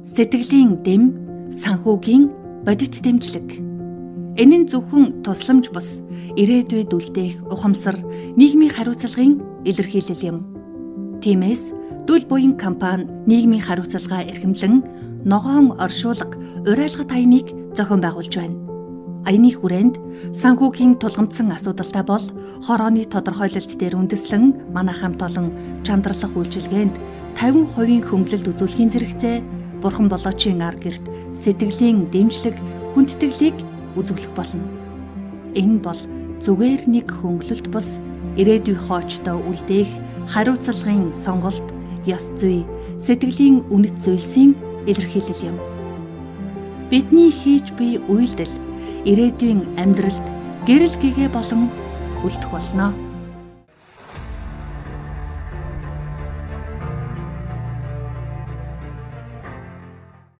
Сэтгэлийн дэм, санхүүгийн бодит дэмжлэг. Энэ нь зөвхөн тусламж бус, ирээдүйд үлдээх ухамсар, нийгмийн хариуцлагын илэрхийлэл юм. Тиймээс Дүл буян компани нийгмийн хариуцлага эрхэмлэн ногоон оршуулга уриалгат аяныг зохион байгуулж байна. Аяны хүрээнд санхүүгийн тулгамдсан асуудалтай бол хорооны тодорхойлолт дээр үндэслэн манай хамт олон чандралах үйлчилгээнд 50% хөнгөлөлт үзүүлэхийн зэрэгцээ Бурхан болоочийн ар гэрт сэтгэлийн дэмжлэг, хүндэтгэлийг үзүүлэх болно. Энэ бол зүгээр нэг хөнгөлөлт бус, ирээдүйн хоочтой үлдээх хариуцлагын сонголт, ёс зүй, сэтгэлийн үнэт зүйлсийн илэрхийлэл юм. Бидний хийж буй үйлдэл ирээдүйн амьдралд гэрэл гэгээ болон үлдэх болно.